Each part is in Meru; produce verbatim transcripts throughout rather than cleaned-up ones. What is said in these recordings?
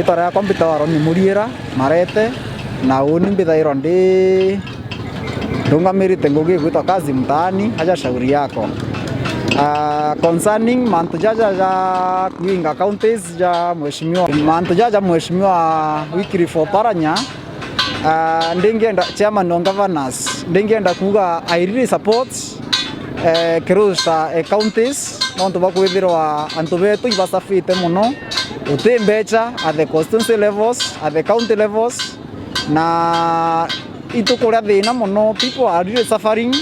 Riitwa riakwa mbitagwa Aroni Muriira Marete, na uuni mbithairwa ndi ndungamirite ngugi igwitwa Kazi Mtaani, aja shauri yako. Ah, concerning mantu jaja ja kuinga counties ja mheshimiwa, mantu jaja mheshimiwa Wycliffe Oparanya, ah, ndingienda chairman of governors, ndingienda kuuga I really support eh, kirusta, eh, counties, nontu bwa kwithirwa antu betu ibasafite mono, uti mbecha at the constituency levels, at the county levels, na itukuria thina mono, people are really suffering.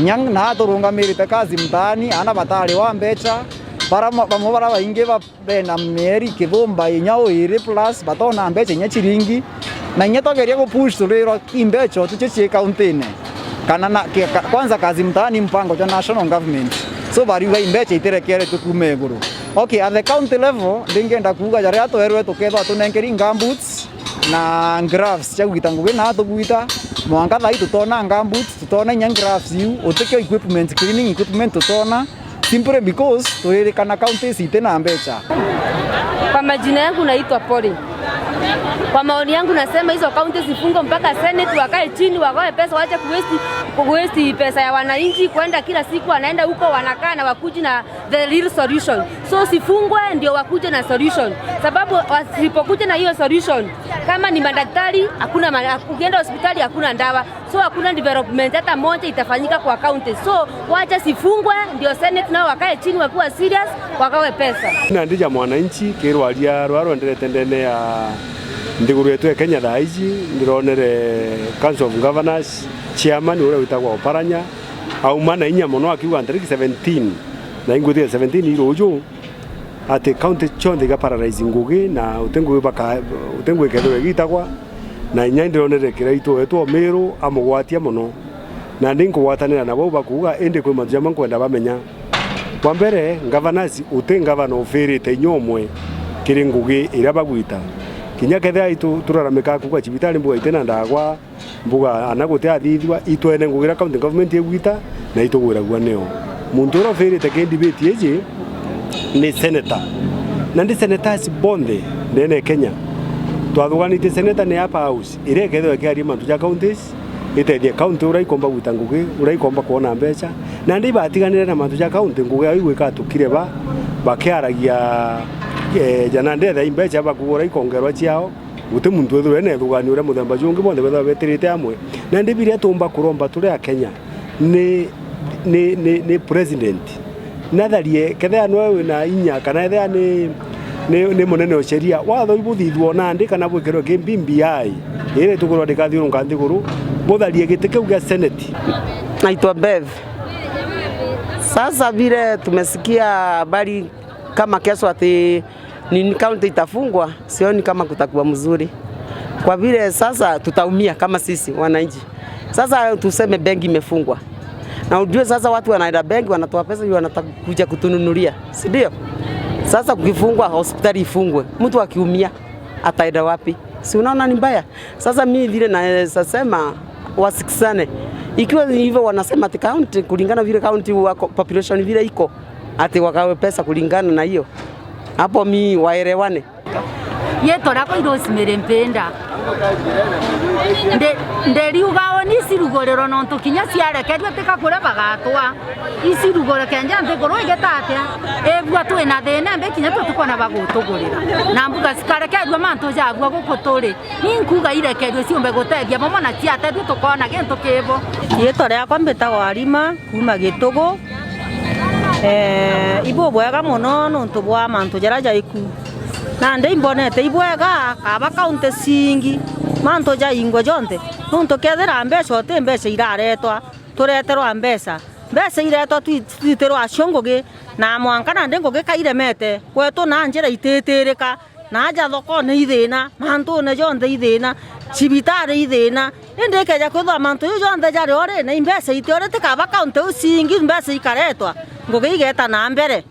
Nyang na turungamirite Kazi Mtaani, ana batari wa mbecha, bara mo-, bamwe bara baingi ba bena mieri kithumba inya o iri plus, batona mbecha inya chiringi. Na inya twageria gupush turirwa i mbecha o tuchio cie kauntine. Kana na, ki-, ka-, kwanza Kazi Mtaani mpango jwa national government. So bariuga i mbecha itirekeretwe kuuma iguru. Okay, at the county level, ndingienda kuuga jaria twerwe tukethwa tunenkeri gumboots na gloves cia gwita ngugi na tugwita. Mwanka thai tutona gumboots, tutona inya gloves iu, utikio equipment, cleaning equipment tutona. Simply because turirikana counties itina mbecha. Kwa majina yangu naitwa Polly. Kwa maoni yangu nasema hizo counties zifungwe mpaka Senate wakae chini wagawe pesa, waache kuwaste, kuwaste pesa ya wananchi, kwenda kila siku wanaenda huko wanakaa na wakuji na the real solution. So zifungwe ndio wakuje na solution. Sababu wasipokuja na hiyo solution, kama ni madaktari, hakuna ma-, ukienda hospitali hakuna dawa. So hakuna development hata moja itafanyika kwa county. So wacha zifungwe ndio Senate nao wakae chini wakiwa serious, wagawe pesa. Nandi ja mwananchi kirwaria rwa rwenderete ndene ya nthiguru yetu ya Kenya thaa iji, ndironere Council of Governors chairman uria witagwa Oparanya auma na inya mono akiuga ntariki seventeen, na ingwitire seventeen iruju, ati county cionthe iga paralyze ngugi na uti ngugi baka-, uti ngugi kethirwa igitagwa, na inya ndironere Kiraitu wetu o Miru amugwatia mono, na ndi nkugwatanira na bau bakuuga, indi kwi mantu jamwe nkwenda bamenya. Bwa mbere, governors, uti ngavana ufirite inya umwe kiri ngugi iria bagwita. Kinya kethira itu-, turaramika kuuga cibitari mbuga itina ndagwa, mbuga ana guti athithua, itwene ngugi iria county government igwita na itugwiragua nio. Muntu uria ufirite ki debate iji ni senator. Na ndi senators bonthe ndene ya Kenya. Twathuganitie senator ni upper house, iria ikethirwa ikiaria mantu ja counties, itethie county uria ikomba gwita ngugi, uria ikomba kwona mbecha. Na ndi ibatiganire na mantu ja county, ngugi yao igwika atukire ba, bakiaragia, eh, jana ndetha i mbecha bakuuga uria ikongerwa ciao. Guti muntu wethirwa ena ithugani uria muthemba jungi, bonthe bethirwa betirite amwe. Na ndi biria tumba kuromba turi Akenya ni, ni, ni, ni president. Natharie, kethira nwe wina inya, kana ethira ni, ni, ni munene o sheria, watho ibuthithua nandi kana bwikirwe ki B B I, iria itugurwa ndikathiurunka nthiguru, butharie giti kiu gia senate. Naitwa Beth. Sasa vile tumesikia habari kama kesho ati nini, county itafungwa, sioni kama kutakuwa mzuri. Kwa vile sasa tutaumia kama sisi wananchi. Sasa tuseme benki imefungwa. Na ujue sasa watu wanaenda benki, wanatoa pesa, ndio wanataka kuja kutununulia, si ndio? Sasa kukifungwa, hospitali ifungwe. Mtu akiumia, ataenda wapi? Si unaona ni mbaya? Sasa mi vile naweza sema, wasikizane. Ikiwa ni hivyo wanasema ati county, kulingana vile county wako, population vile iko, ati wagawe pesa kulingana na hiyo. Hapo mi waelewane. Yetwa riakwa i Rosemary Mpinda. Ndi, ndiriuga uni cirugurirwa nontu kinya ciarekerua tika kuria bagatwa. Icirugure kenja nthiguru igita atia? Ethua twina thina imbi kinya twe tukwona bagutugurira. Na mbuga cikarekerua mantu jabua guku turi. Ni nkuga irekerue ciumbe gutethia bamwe na ciatethua tukona gintu kibo. Riitwa riakwa mbitagwa Arima kuuma Gitugu. Eh, ibubwega mono nontu bwa mantu jaria jaiku. Nandi imbonete ibwega kaba kaunti cingi mantu jaingwe jonthe. Nontu kethira mbeca uti mbeca iraretwa, tureterwa mbeca. Mbeca iretwa twi-, twitirwa acio ngugi, na mwanka nandi ngugi kairemete. Kwetu na njira ititirika. Na aja thokone i thina, mantune jonthe i thina, cibitari i thina. Indi ikeja kwithirwa mantu jau jonthe jari o ri, na imbeca itio ri, tikaba kaunti iu cingi mbeca ikaretwa, ngugi igeta na mbere.